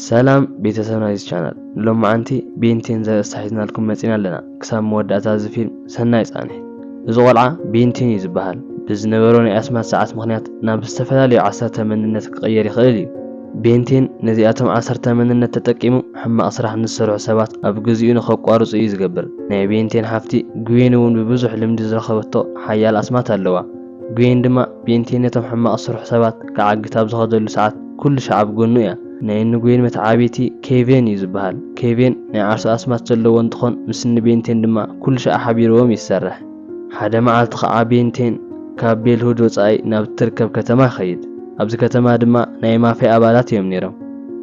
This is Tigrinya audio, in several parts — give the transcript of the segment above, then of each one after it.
ሰላም ቤተሰብ ናይዚ ቻናል፣ ሎማዓንቲ ቤንቴን ዘርእስታ ሒዝናልኩም መፂና ኣለና። ክሳብ መወዳእታ እዚ ፊልም ሰናይ ፃንሒት። እዚ ቆልዓ ቤንቴን እዩ ዝበሃል። ብዝነበሮ ናይ ኣስማት ሰዓት ምኽንያት ናብ ዝተፈላለዩ ዓሰርተ መንነት ክቕየር ይኽእል እዩ። ቤንቴን ነዚኣቶም ዓሰርተ መንነት ተጠቂሙ ሕማቕ ስራሕ ንዝሰርሑ ሰባት ኣብ ግዚኡ ንኸቋርፁ እዩ ዝገብር። ናይ ቤንቴን ሓፍቲ ግዌን እውን ብብዙሕ ልምዲ ዝረኸበቶ ሓያል ኣስማት ኣለዋ። ግዌን ድማ ቤንቴን ነቶም ሕማቕ ዝሰርሑ ሰባት ክዓግት ኣብ ዝኸደሉ ሰዓት ኩሉ ሻዕ ኣብ ጎኑ እያ። ናይ እኒ ግዌን መተዓብይቲ ኬቬን እዩ ዝበሃል። ኬቬን ናይ ዓርሱ ኣስማት ዘለዎ እንትኾን ምስ እኒ ቤንቴን ድማ ኩሉ ሻዕ ሓቢርዎም እዩ ዝሰርሕ። ሓደ መዓልቲ ኸዓ ቤንቴን ካብ ቤልሁድ ወፃኢ ናብ እትርከብ ከተማ ይኸይድ። ኣብዚ ከተማ ድማ ናይ ማፍያ ኣባላት እዮም ነይሮም።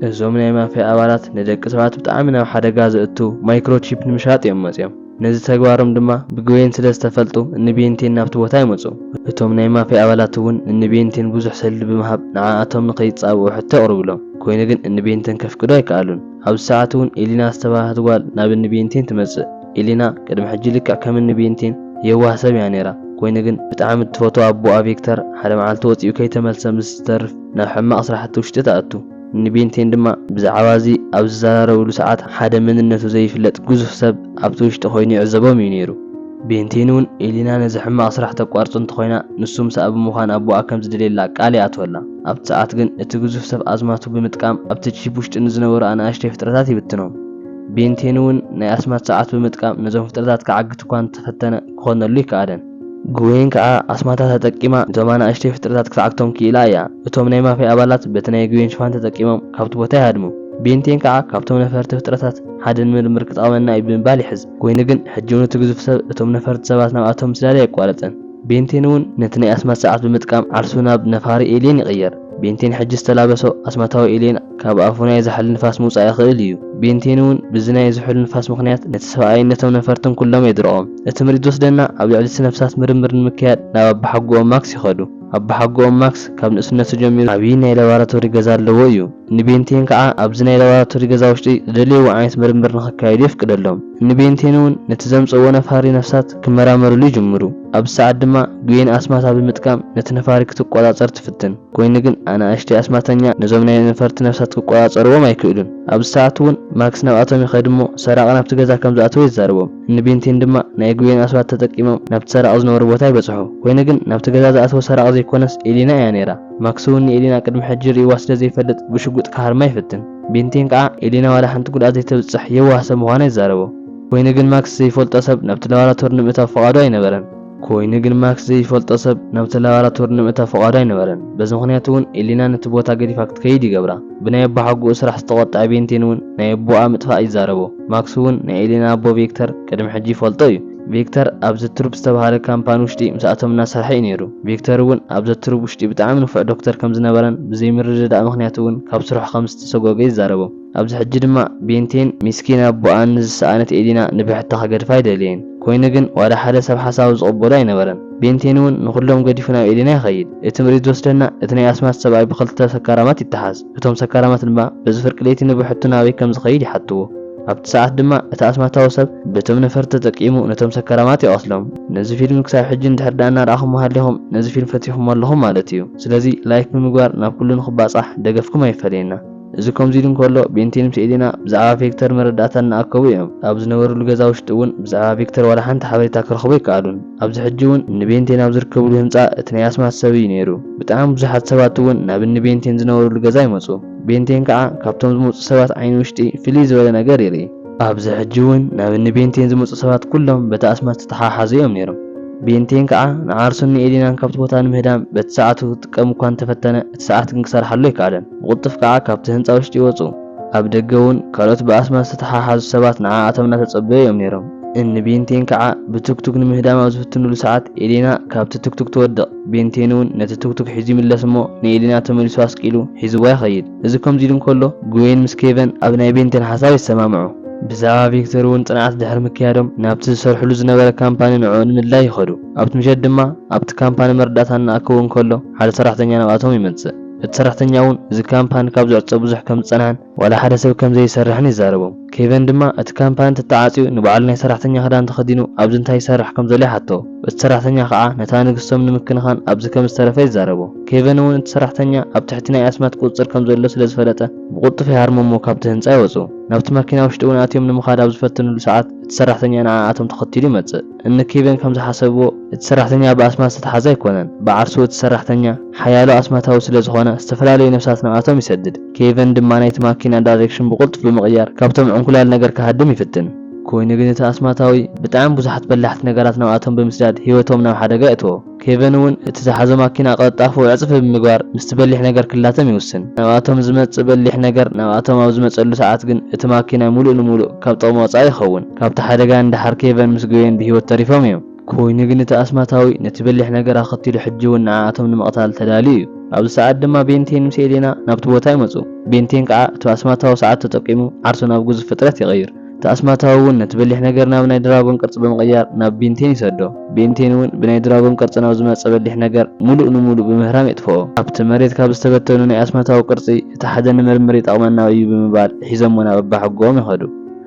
እዞም ናይ ማፍያ ኣባላት ንደቂ ሰባት ብጣዕሚ ናብ ሓደጋ ዘእቱ ማይክሮቺፕ ንምሻጥ እዮም መፅዮም። ነዚ ተግባሮም ድማ ብግዌን ስለ ዝተፈልጡ እኒ ቤንቴን ናብቲ ቦታ ይመፁ። እቶም ናይ ማፍያ ኣባላት እውን እኒ ቤንቴን ብዙሕ ሰልዲ ብምሃብ ንዓኣቶም ንኸይፃብኡ ሕቶ የቕርብሎም። ኮይኑ ግን እኒ ቤንቴን ከፍቅዱ ኣይከኣሉን። ኣብዚ ሰዓት እውን ኤሊና ዝተባህለት ጓል ናብ እኒ ቤንቴን ትመፅእ። ኤሊና ቅድሚ ሕጂ ልክዕ ከም እኒ ቤንቴን የዋህ ሰብ እያ ነይራ። ኮይኑ ግን ብጣዕሚ እትፈትዎ ኣቦኣ ቪክተር ሓደ መዓልቲ ወፂኡ ከይተመልሰ ምስ ዝተርፍ ናብ ሕማቕ ስራሕቲ ውሽጢ ትኣቱ። ንቤንቴን ድማ ብዛዕባ እዚ ኣብ ዝዘራረብሉ ሰዓት ሓደ መንነቱ ዘይፍለጥ ግዙፍ ሰብ ኣብቲ ውሽጢ ኮይኑ ይዕዘቦም እዩ ነይሩ። ቤንቴን እውን ኤሊና ነዚ ሕማቕ ስራሕ ተቋርጾ እንተኾይና ንሱ ምስኣ ብምዃን ኣቦኣ ከም ዝደልየላ ቃል ይኣትወላ። ኣብቲ ሰዓት ግን እቲ ግዙፍ ሰብ ኣዝማቱ ብምጥቃም ኣብቲ ቺፕ ውሽጢ ንዝነበሩ ኣናእሽተይ ፍጥረታት ይብትኖም። ቤንቴን እውን ናይ ኣስማት ሰዓት ብምጥቃም ነዞም ፍጥረታት ክዓግት እኳ እንተፈተነ ክኾነሉ ኣይከኣለን። ግዌን ከኣ ኣስማታ ተጠቂማ ነቶም ኣናእሽተይ ፍጥረታት ክትዓግቶም ክኢላ እያ። እቶም ናይ ማፍያ ኣባላት በቲ ናይ ግዌን ሽፋን ተጠቂሞም ካብቲ ቦታ ይሃድሙ። ቤንቴን ከኣ ካብቶም ነፈርቲ ፍጥረታት ሓደ ንምርምር ክጠቕመና እዩ ብምባል ይሕዝ። ኮይኑ ግን ሕጂ እውን እቲ ግዙፍ ሰብ እቶም ነፈርቲ ሰባት ናብኣቶም ምስዳድ ኣየቋረጸን። ቤንቴን እውን ነቲ ናይ ኣስማት ሰዓት ብምጥቃም ዓርሱ ናብ ነፋሪ ኤልየን ይቕየር። ቤንቴን ሕጂ ዝተላበሶ ኣስማታዊ ኤልየን ካብ ኣፉ ናይ ዝሓል ንፋስ ምውጻእ ይኽእል እዩ። ቤንቴን እውን ብዚ ናይ ዝሑል ንፋስ ምኽንያት ነቲ ሰብኣይን ነቶም ነፈርትን ኩሎም የድርቖም። እቲ ምርኢት ዝወስደና ኣብ ልዕሊ እቲ ነፍሳት ምርምር ንምክያድ ናብ ኣባሓጎኦም ማክስ ይኸዱ። ኣባሓጎኦም ማክስ ካብ ንእስነቱ ጀሚሩ ዓብዪ ናይ ላቦራቶሪ ገዛ ኣለዎ እዩ። ንቤንቴን ከኣ ኣብዚ ናይ ላቦራቶሪ ገዛ ውሽጢ ዝደልይዎ ዓይነት ምርምር ንኸካይዱ የፍቅደሎም። ንቤንቴን እውን ነቲ ዘምጽእዎ ነፋሪ ነፍሳት ክመራመርሉ ይጅምሩ። ኣብዚ ሰዓት ድማ ግዌን ኣስማታ ብምጥቃም ነቲ ነፋሪ ክትቆጻጸር ትፍትን። ኮይኑ ግን ኣናእሽተይ ኣስማተኛ ነዞም ናይ ነፈርቲ ነፍሳት ክቆጻጸርዎም ኣይክእሉን። ኣብዚ ሰዓት እውን ማክስ ናብኣቶም ይኸድ እሞ ሰራቒ ናብቲ ገዛ ከም ዝኣተወ ይዛረቦም። ንቤንቴን ድማ ናይ ግዌን ኣስማት ተጠቂሞም ናብቲ ሰራቒ ዝነበሩ ቦታ ይበጽሑ። ኮይኑ ግን ናብቲ ገዛ ዝኣተወ ሰራቒ ዘይኮነስ ኤሊና እያ ነይራ። ማክስ እውን ንኤሊና ቅድሚ ሕጂ ርእይዋ ስለ ዘይፈልጥ ብሽጉጥ ክሃርማ ይፍትን። ቤንቴን ከኣ ኤሊና ዋላ ሓንቲ ጉድኣት ዘይተብጽሕ የዋህ ሰብ ምዃና ይዛረቦ። ኮይኑ ግን ማክስ ዘይፈልጦ ሰብ ናብቲ ላቦራቶሪ ንምእታው ፍቓዱ ኣይነበረን። ኮይኑ ግን ማክስ ዘይፈልጦ ሰብ ናብቲ ላቦራቶሪ ንምእታው ፍቓዱ ኣይነበረን። በዚ ምኽንያት እውን ኤሊና ነቲ ቦታ ገዲፋ ክትከይድ ይገብራ። ብናይ ኣባሓጎኡ ስራሕ ዝተቖጥዐ ቤንቴን እውን ናይ ኣቦኣ ምጥፋእ ይዛረቦ። ማክስ እውን ናይ ኤሊና ኣቦ ቪክተር ቅድሚ ሕጂ ይፈልጦ እዩ። ቪክተር ኣብ ዘትሩፕ ዝተባህለ ካምፓኒ ውሽጢ ምስኣቶም እናሰርሐ እዩ ነይሩ። ቪክተር እውን ኣብ ዘትሩፕ ውሽጢ ብጣዕሚ ንፉዕ ዶክተር ከም ዝነበረን ብዘይምርድዳእ ምኽንያት እውን ካብ ስርሑ ከም ዝተሰጎገ ይዛረቦ። ኣብዚ ሕጂ ድማ ቤንቴን ሚስኪን ኣቦኣ ንዝሰኣነት ኤሊና ንብሕታ ከገድፋ ኣይደለየን። ኮይኑ ግን ዋላ ሓደ ሰብ ሓሳቡ ዝቕበሎ ኣይነበረን። ቤንቴን እውን ንኹሎም ገዲፉ ናብ ኤሊና ይኸይድ። እቲ ምርኢት ዝወስደና እቲ ናይ ኣስማት ሰብኣይ ብኽልተ ሰካራማት ይተሓዝ። እቶም ሰካራማት ድማ በዚ ፍርቂ ለይቲ ንብሕቱ ናበይ ከም ዝኸይድ ይሓትዎ። ኣብቲ ሰዓት ድማ እቲ ኣስማታዊ ሰብ በቶም ነፈርቲ ተጠቂሙ ነቶም ሰካራማት ይቐትሎም። ነዚ ፊልም ክሳብ ሕጂ እንድሕር ደኣ እናረኣኹምዎ ሃሊኹም ነዚ ፊልም ፈቲኹምዎ ኣለኹም ማለት እዩ። ስለዚ ላይክ ብምግባር ናብ ኩሉ ንኽባጻሕ ደገፍኩም ኣይፈለየና። እዚ ከምዚ ኢሉ እንከሎ ቤንቴን ምስ ኤሊና ብዛዕባ ቪክተር መረዳእታ እናኣከቡ እዮም። ኣብ ዝነበሩሉ ገዛ ውሽጢ እውን ብዛዕባ ቪክተር ዋላ ሓንቲ ሓበሬታ ክረኽቡ ኣይከኣሉን። ኣብዚ ሕጂ እውን ንቤንቴን ኣብ ዝርከብሉ ህንጻ እቲ ናይ ኣስማት ሰብ እዩ ነይሩ። ብጣዕሚ ብዙሓት ሰባት እውን ናብ እኒ ቤንቴን ዝነበሩሉ ገዛ ይመጹ። ቤንቴን ከዓ ካብቶም ዝመጹ ሰባት ዓይኒ ውሽጢ ፍልይ ዝበለ ነገር ይርኢ። ኣብዚ ሕጂ እውን ናብ እኒ ቤንቴን ዝመጹ ሰባት ኩሎም በቲ ኣስማት ዝተተሓሓዙ እዮም ነይሮም። ቤንቴን ከዓ ንዓርሱን ንኤሊናን ካብቲ ቦታ ንምህዳም በቲ ሰዓቱ ክጥቀም እኳ እንተፈተነ እቲ ሰዓት ግን ክሰርሓሉ ኣይከኣለን። ብቕልጡፍ ከዓ ካብቲ ህንጻ ውሽጢ ይወጹ። ኣብ ደገ እውን ካልኦት ብኣስማት ዝተተሓሓዙ ሰባት ንዓኣቶም እናተጸበዩ እዮም ነይሮም። እኒ ቤንቴን ከዓ ብቱክቱክ ንምህዳም ኣብ ዝፍትኑሉ ሰዓት ኤሊና ካብቲ ቱክቱክ ትወድቕ። ቤንቴን እውን ነቲ ቱክቱክ ሒዙ ይምለስ እሞ ንኤሊና ተመሊሱ ኣስቂሉ ሒዝዋ ይኸይድ። እዚ ከምዚ ኢሉ እንከሎ ግዌን ምስ ኬቨን ኣብ ናይ ቤንቴን ሓሳብ ይሰማምዑ። ብዛዕባ ቪክተር እውን ጽንዓት ድሕሪ ምክያዶም ናብቲ ዝሰርሕሉ ዝነበረ ካምፓኒ ንዕኡ ንምድላይ ይኸዱ። ኣብቲ ምሸት ድማ ኣብቲ ካምፓኒ መረዳእታ እናኣከቡ እንከሎ ሓደ ሰራሕተኛ ናብኣቶም ይመጽእ። እቲ ሰራሕተኛ እውን እዚ ካምፓኒ ካብ ዝዕጾ ብዙሕ ከም ዝጸንሐን ዋላ ሓደ ሰብ ከም ዘይሰርሕን ይዛረቦም። ኬቨን ድማ እቲ ካምፓኒ ተተዓጽዩ ንባዕሉ ናይ ሰራሕተኛ ክዳን ተኸዲኑ ኣብዚ እንታይ ይሰርሕ ከም ዘሎ ይሓቶ። እቲ ሰራሕተኛ ከዓ ነታ ንግስቶም ንምክንኻን ኣብዚ ከም ዝተረፈ ይዛረቦ። ኬቨን እውን እቲ ሰራሕተኛ ኣብ ትሕቲ ናይ ኣስማት ቁጽጽር ከም ዘሎ ስለ ዝፈለጠ ብቕልጡፍ ይሃርሞሞ ካብቲ ህንጻ ይወጹ። ናብቲ ማኪና ውሽጢ እውን ኣትዮም ንምኻድ ኣብ ዝፈትንሉ ሰዓት እቲ ሰራሕተኛ ንዓኣቶም ተኸቲሉ ይመጽእ። እኒ ኬቨን ከም ዝሓሰብዎ እቲ ሰራሕተኛ ብኣስማት ዝተተሓዘ ኣይኮነን። ብዓርሱ እቲ ሰራሕተኛ ሓያሎ ኣስማታዊ ስለ ዝኾነ ዝተፈላለዩ ነፍሳት ናብኣቶም ይሰድድ። ኬቨን ድማ ናይቲ ማኪና ዳይሬክሽን ብቕልጡፍ ብምቕያር ካብቶም ዕንኩላል ነገር ክሃድም ይፍትን። ኮይኑ ግን እቲ ኣስማታዊ ብጣዕሚ ብዙሓት በላሕቲ ነገራት ናብኣቶም ብምስዳድ ህይወቶም ናብ ሓደጋ የእትዎ። ኬቨን እውን እቲ ዝሓዞ ማኪና ቅልጣፉ ዕጽፊ ብምግባር ምስቲ በሊሕ ነገር ክላተም ይውስን። ናብኣቶም ዝመጽእ በሊሕ ነገር ናብኣቶም ኣብ ዝመጸሉ ሰዓት ግን እቲ ማኪና ሙሉእ ንሙሉእ ካብ ጥቕሚ ወጻኢ ይኸውን። ካብቲ ሓደጋ ንደሓር ኬቨን ምስ ግዌን ብህይወት ተሪፎም እዮም። ኮይኑ ግን እቲ ኣስማታዊ ነቲ በሊሕ ነገር ኣኸቲሉ ሕጂ እውን ንዓኣቶም ንምቕታል ተዳልዩ እዩ። ኣብዚ ሰዓት ድማ ቤንቴን ምስ ኤሌና ናብቲ ቦታ ይመጹ። ቤንቴን ከዓ እቲ ኣስማታዊ ሰዓት ተጠቂሙ ዓርሱ ናብ ግዙፍ ፍጥረት ይቕይር። እቲ ኣስማታዊ እውን ነቲ በሊሕ ነገር ናብ ናይ ድራጎን ቅርጺ ብምቕያር ናብ ቤንቴን ይሰዶ። ቤንቴን እውን ብናይ ድራጎን ቅርጺ ናብ ዝመጸ በሊሕ ነገር ሙሉእ ንሙሉእ ብምህራም የጥፍኦ። ኣብቲ መሬት ካብ ዝተበተኑ ናይ ኣስማታዊ ቅርጺ እቲ ሓደ ንምርምር ይጠቕመና እዩ ብምባል ሒዞሞ ናብ ኣባሓጎኦም ይኸዱ።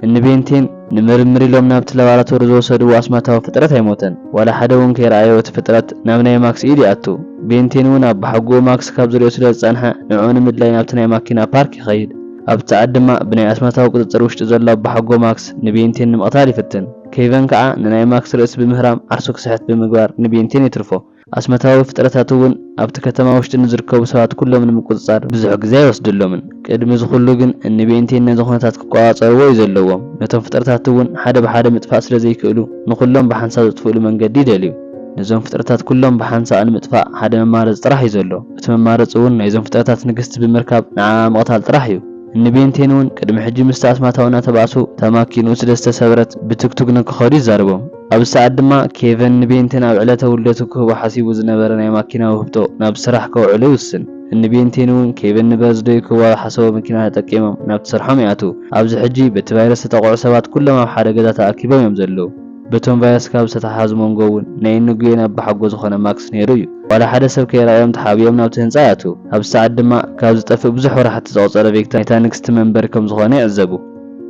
እኒ ቤንቴን ንምርምር ኢሎም ናብቲ ላቦራቶሪ ዝወሰድዎ ኣስማታዊ ፍጥረት ኣይሞተን። ዋላ ሓደ እውን ከይረኣዮ እቲ ፍጥረት ናብ ናይ ማክስ ኢድ ይኣቱ። ቤንቴን እውን ኣባሓጎኡ ማክስ ካብ ዝሪኦ ስለ ዝጸንሐ ንዕኡ ንምድላይ ናብቲ ናይ ማኪና ፓርክ ይኸይድ። ኣብቲ ሰዓት ድማ ብናይ ኣስማታዊ ቁጽጽር ውሽጢ ዘሎ ኣባሓጎ ማክስ ንቤንቴን ንምቕታል ይፍትን። ኬቨን ከዓ ንናይ ማክስ ርእሲ ብምህራም ዓርሱ ክስሕት ብምግባር ንቤንቴን የትርፎ። ኣስማታዊ ፍጥረታት እውን ኣብቲ ከተማ ውሽጢ ንዝርከቡ ሰባት ኩሎም ንምቁጽጻር ብዙሕ ግዜ ኣይወስደሎምን። ቅድሚ እዚ ኩሉ ግን እኒ ቤንቴን ነዚ ኩነታት ክቆጻጸርዎ እዩ ዘለዎም። ነቶም ፍጥረታት እውን ሓደ ብሓደ ምጥፋእ ስለ ዘይክእሉ ንኩሎም ብሓንሳብ ዘጥፍእሉ መንገዲ ይደልዩ። ነዞም ፍጥረታት ኩሎም ብሓንሳእ ንምጥፋእ ሓደ መማረፂ ጥራሕ እዩ ዘሎ። እቲ መማረፂ እውን ናይዞም ፍጥረታት ንግስቲ ብምርካብ ንዓኣ ምቕታል ጥራሕ እዩ። እኒ ቤንቴን እውን ቅድሚ ሕጂ ምስቲ ኣስማታዊ እናተባእሱ እታ ማኪንኡ ስለ ዝተሰብረት ብትግቱግ ንክኸዱ ይዛረቦም። ኣብዚ ሰዓት ድማ ኬቨን ንቤንቴን ኣብ ዕለተ ውልደቱ ክህቦ ሓሲቡ ዝነበረ ናይ ማኪና ውህብቶ ናብ ስራሕ ከውዕሎ ይውስን። እኒ ቤንቴን እውን ኬቨን ንበርዝደይ ክህቦ ዝሓሰቦ መኪና ተጠቂሞም ናብቲ ስርሖም ይኣትዉ። ኣብዚ ሕጂ በቲ ቫይረስ ዝተጠቕዑ ሰባት ኩሎም ኣብ ሓደ ገዛ ተኣኪቦም እዮም ዘለዉ። በቶም ቫይረስ ካብ ዝተተሓዙ መንጎ እውን ናይ እኒ ግዌን ኣባሓጎ ዝኾነ ማክስ ነይሩ እዩ። ዋላ ሓደ ሰብ ከይረኣዮም ተሓቢኦም ናብቲ ህንጻ ይኣትዉ። ኣብዚ ሰዓት ድማ ካብ ዝጠፍእ ብዙሕ ወራሕቲ ዘቑጸረ ቬክተር ናይታ ንግስቲ መንበሪ ከም ዝኾነ ይዕዘቡ።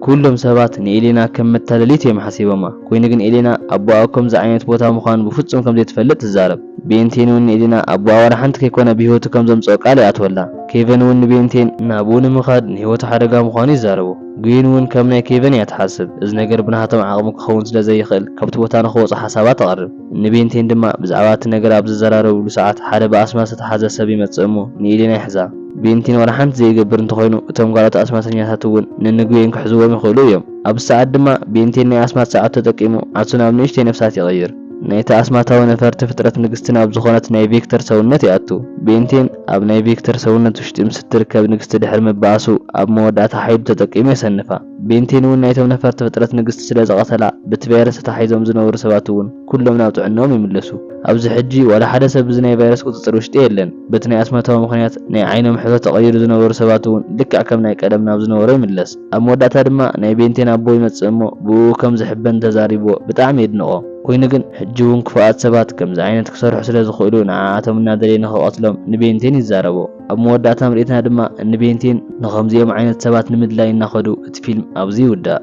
ኩሎም ሰባት ንኤሌና ከም መታለሊት እዮም ሓሲቦማ። ኮይኑ ግን ኤሌና ኣቦኣ ኣብ ከምዚ ዓይነት ቦታ ምዃኑ ብፍጹም ከም ዘይትፈልጥ ትዛረብ። ቤንቴን እውን ንኤሌና ኣቦኣ ዋላ ሓንቲ ከይኮነ ብህይወቱ ከም ዘምጽኦ ቃል ይኣትወላ። ኬቨን እውን ንቤንቴን ናብኡ ንምኻድ ንህይወቱ ሓደጋ ምዃኑ ይዛረቦ። ግዌን እውን ከም ናይ ኬቨን እያ ትሓስብ። እዚ ነገር ብናሃቶም ዓቕሚ ክኸውን ስለ ዘይኽእል ካብቲ ቦታ ንኽወጹ ሓሳባት ተቕርብ። ንቤንቴን ድማ ብዛዕባ እቲ ነገር ኣብ ዝዘራረብሉ ሰዓት ሓደ ብኣስማት ዝተተሓዘ ሰብ ይመጽእ እሞ ንኤሌና ይሕዛ። ቤንቴን ዋላ ሓንቲ ዘይገብር እንተኾይኑ እቶም ካልኦት ኣስማተኛታት እውን ንንግዌን ክሕዝዎም ይኽእሉ እዮም። ኣብዚ ሰዓት ድማ ቤንቴን ናይ ኣስማት ሰዓቱ ተጠቂሙ ዓርሱ ናብ ንእሽተይ ነፍሳት ይቕይር። ናይቲ ኣስማታዊ ነፈርቲ ፍጥረት ንግስቲ ናብ ዝኾነት ናይ ቬክተር ሰውነት ይኣቱ። ቤንቴን ኣብ ናይ ቬክተር ሰውነት ውሽጢ ምስ እትርከብ ንግስቲ ድሕሪ ምባኣሱ ኣብ መወዳእታ ሓይሉ ተጠቂሙ የሰንፋ። ቤንቴን እውን ናይቶም ነፈርቲ ፍጥረት ንግስቲ ስለ ዝቐተላ በቲ ቫይረስ ተታሒዞም ዝነበሩ ሰባት እውን ኩሎም ናብ ጥዕንኦም ይምለሱ። ኣብዚ ሕጂ ዋላ ሓደ ሰብ ብዚ ናይ ቫይረስ ቁጽጽር ውሽጢ የለን። በቲ ናይ ኣስማታዊ ምኽንያት ናይ ዓይኖም ሕብሪ ተቐይሩ ዝነበሩ ሰባት እውን ልክዕ ከም ናይ ቀደም ናብ ዝነበሮ ይምለስ። ኣብ መወዳእታ ድማ ናይ ቤንቴን ኣቦ ይመጽእ እሞ ብኡ ከም ዝሕበን ተዛሪብዎ ብጣዕሚ የድንቖ። ኮይኑ ግን ሕጂ እውን ክፉኣት ሰባት ከምዚ ዓይነት ክሰርሑ ስለ ዝኽእሉ ንዓኣቶም እናደለየ ንኽቐትሎም ንቤንቴን ይዛረቦ። ኣብ መወዳእታ ምርኢትና ድማ ንቤንቴን ንኸምዚኦም ዓይነት ሰባት ንምድላይ እናኸዱ እቲ ፊልም ኣብዚ ይውዳእ።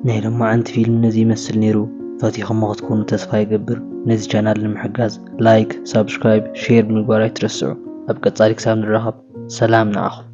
ናይ ሎማዓንቲ ፊልም ነዚ ይመስል ነይሩ። ፈቲኹሞ ክትኮኑ ተስፋ ይገብር። ነዚ ቻናል ንምሕጋዝ ላይክ፣ ሳብስክራይብ፣ ሼር ብምግባር ኣይትረስዑ። ኣብ ቀጻሊ ክሳብ ንራኸብ ሰላም ንዓኹም።